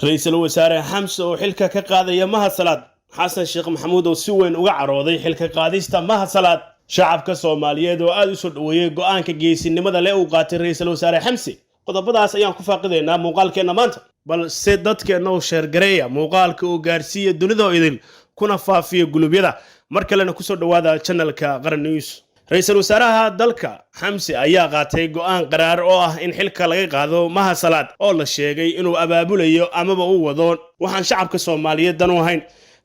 Ra-iisul wasaare Xamse oo xilka ka qaadaya Mahad Salaad, Xasan Sheekh Maxamuud oo si weyn uga carooday xilka qaadista Mahad Salaad, shacabka Soomaaliyeed oo aada u soo dhoweeyey go'aanka geesinimada leh uu qaatay ra-iisul wasaare Xamse. Qodobadaas ayaan ku faaqidaynaa muuqaalkeenna maanta, balse dadkeenna u share gareeya muuqaalka uu gaarsiiya dunida oo idin kuna faafiya gulubyada. Mar kalena kusoo dhowaada channelka Qaran News. Ra-iisul wasaaraha dalka Xamse ayaa qaatay go'aan qaraar oo ah in xilka laga qaado Mahad Salaad, oo la sheegay inuu abaabulayo amaba u wado waxaan shacabka Soomaaliyeed dan u ahayn.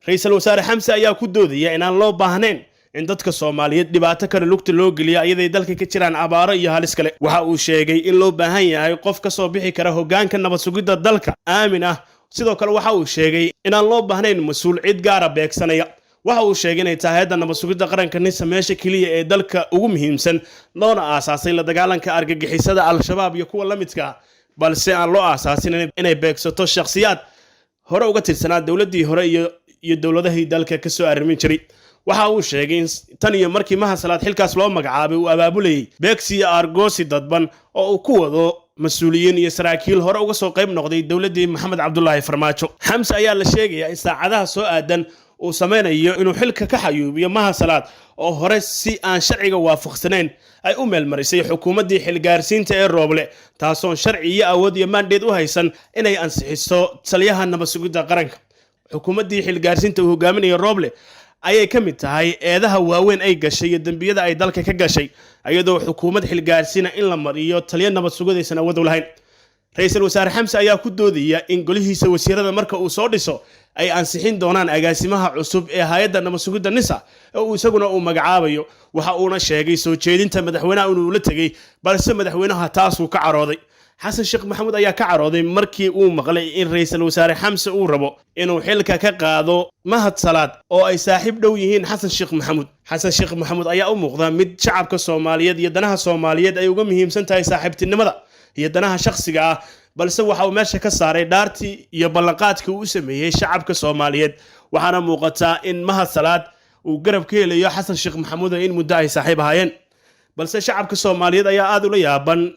Ra-iisul wasaare Xamse ayaa ku doodaya inaan loo baahnayn in dadka Soomaaliyeed dhibaato kale lugta loo geliyo, iyaday dalka ka jiraan abaaro iyo halis kale. Waxa uu sheegay in loo baahan yahay qof ka soo bixi kara hoggaanka nabad sugidda dalka aamin ah. Sidoo kale waxa uu sheegay inaan loo baahnayn mas-uul cid gaara beegsanaya. Waxa uu sheegay inay tahay hayadda nabad sugidda qaranka NISA meesha keliya ee dalka ugu muhiimsan, loona aasaasay la dagaalanka argagixisada Al-Shabaab iyo kuwa la midka ah, balse aan loo aasaasin inay beegsato shakhsiyaad hore uga tirsanaa dowladdii hore iyo dowladahii dalka ka soo arrimin jiray. Waxa uu sheegay in tan iyo markii Mahad Salaad xilkaas loo magacaabay uu abaabulayay beegsi iyo aargoosi dadban oo uu ku wado mas-uuliyiin iyo saraakiil hore uga soo qayb noqday dowladdii Maxamed Cabdulaahi Farmaajo. Xamse ayaa la sheegayaa in saacadaha soo aadan uu samaynayo inuu xilka ka xayuubiyo Mahad Salaad, oo hore si aan sharciga waafaqsanayn ay u meelmarisay xukuumaddii xilgaarsiinta ee Rooble, taasoon sharci iyo awood iyo mandate u haysan inay ansixiso taliyaha nabad sugidda qaranka. Xukuumaddii xilgaarsiinta uu hogaaminayo Rooble ayay ka mid tahay eedaha waaweyn ay gashay iyo dembiyada ay dalka ka gashay, iyadoo xukuumad xilgaarsiina in la mariyo taliyo nabad sugidaysan awood u lahayn. Ra-iisul wasaare Xamse ayaa ku doodaya in golihiisa wasiirada marka uu soo dhiso ay ansixin doonaan agaasimaha cusub ee hay-adda nabad sugidda NISA oo uu isaguna uu magacaabayo. Waxa uuna sheegay soo jeedinta madaxweynaha inuu la tegey, balse madaxweynaha taasuu ka carooday. Xasan Sheekh Maxamuud ayaa ka carooday markii uu maqlay in ra-iisul wasaare Xamse uu rabo inuu xilka ka qaado Mahad Salaad, oo ay saaxiib dhow yihiin Xasan Sheekh Maxamuud. Xasan Sheekh Maxamuud ayaa u muuqda mid shacabka Soomaaliyeed iyo danaha Soomaaliyeed ay uga muhiimsan tahay saaxiibtinimada iyo danaha shakhsiga ah, balse waxa uu meesha ka saaray dhaartii iyo ballanqaadkii uu u sameeyey shacabka Soomaaliyeed. Waxaana muuqataa in Mahad Salaad uu garab ka helayo Xasan Sheekh Maxamuud in muddo ay saaxiib ahaayeen, balse shacabka Soomaaliyeed ayaa aada ula yaaban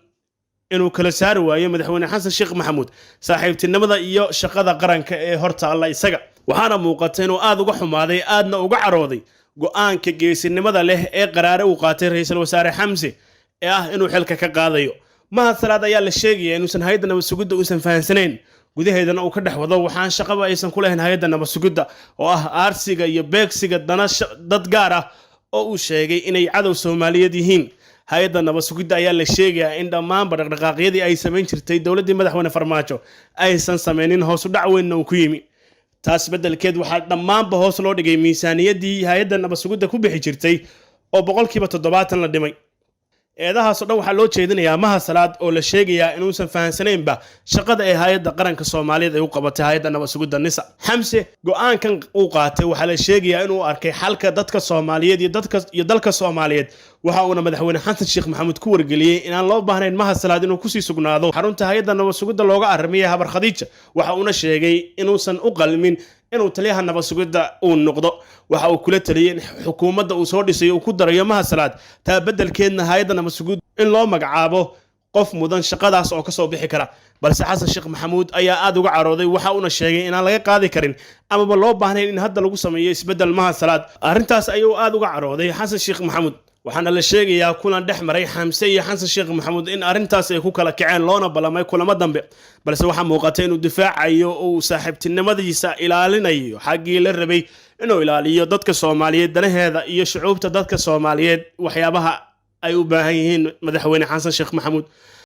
inuu kala saari waayo madaxweyne Xasan Sheekh Maxamuud saaxiibtinimada iyo shaqada qaranka ee horta alla isaga. Waxaana muuqata inuu aada uga xumaaday, aadna uga carooday go'aanka geesinimada leh ee qaraare uu qaatay ra-iisul wasaare Xamse ee ah inuu xilka ka qaadayo Mahad Salaad. Ayaa la sheegaya inuusan hay-adda nabad sugidda uusan fahansanayn, gudaheedana uu ka dhex wado waxaan shaqaba aysan ku lahayn hay-adda nabad sugidda, oo ah aarsiga iyo beegsiga dana dad gaar ah oo uu sheegay inay cadow Soomaaliyeed yihiin. Hay-adda nabad sugidda ayaa la sheegayaa in dhammaanba dhaqdhaqaaqyadii ay samayn jirtay dowladdii madaxweyne Farmaajo aysan samaynin, hoosu dhac weynna uu ku yimi. Taas beddelkeed waxaa dhammaanba hoos loo dhigay miisaaniyaddii hay-adda nabad sugidda ku bixi jirtay oo 70% la dhimay. Eedahaasoo dhan waxaa loo jeedinayaa Mahad Salaad, oo la sheegayaa inuusan fahansanaynba shaqada ee hay-adda qaranka Soomaaliyeed ay u qabatay hay-adda nabad sugidda NISA. Xamse go'aankan uu qaatay waxaa la sheegayaa inuu arkay xalka dadka Soomaaliyeed iyo dadka iyo dalka Soomaaliyeed. Waxa uuna madaxweyne Xasan Sheekh Maxamuud ku wargeliyey inaan loo baahnayn Mahad Salaad inuu kusii sugnaado xarunta hay-adda nabad sugidda looga arrimiyay Habar Khadiija. Waxa uuna sheegay inuusan u qalmin inuu taliyaha nabad sugidda uu noqdo. Waxa uu kula taliyey in xukuumadda uu soo dhisayo uu ku darayo Mahad Salaad, taa beddelkeedna hay-adda nabad sugid in loo magacaabo qof mudan shaqadaas oo kasoo bixi kara. Balse Xasan Sheekh Maxamuud ayaa aada uga carooday, waxa uuna sheegay inaan laga qaadi karin amaba loo baahnayn in hadda lagu sameeyo isbeddel Mahad Salaad. Arrintaas ayuu aada uga carooday Xasan Sheekh Maxamuud. Waxaana la sheegayaa kulan dhex maray Xamse iyo Xasan Sheekh Maxamuud in arrintaas ay ku kala kaceen, loona ballamay kulamo dambe. Balse waxaa muuqata inuu difaacayo oo uu saaxiibtinimadiisa ilaalinayo xaggii la rabay inuu ilaaliyo dadka Soomaaliyeed danaheeda iyo shucuubta dadka Soomaaliyeed, waxyaabaha ay u baahan yihiin madaxweyne Xasan Sheekh Maxamuud.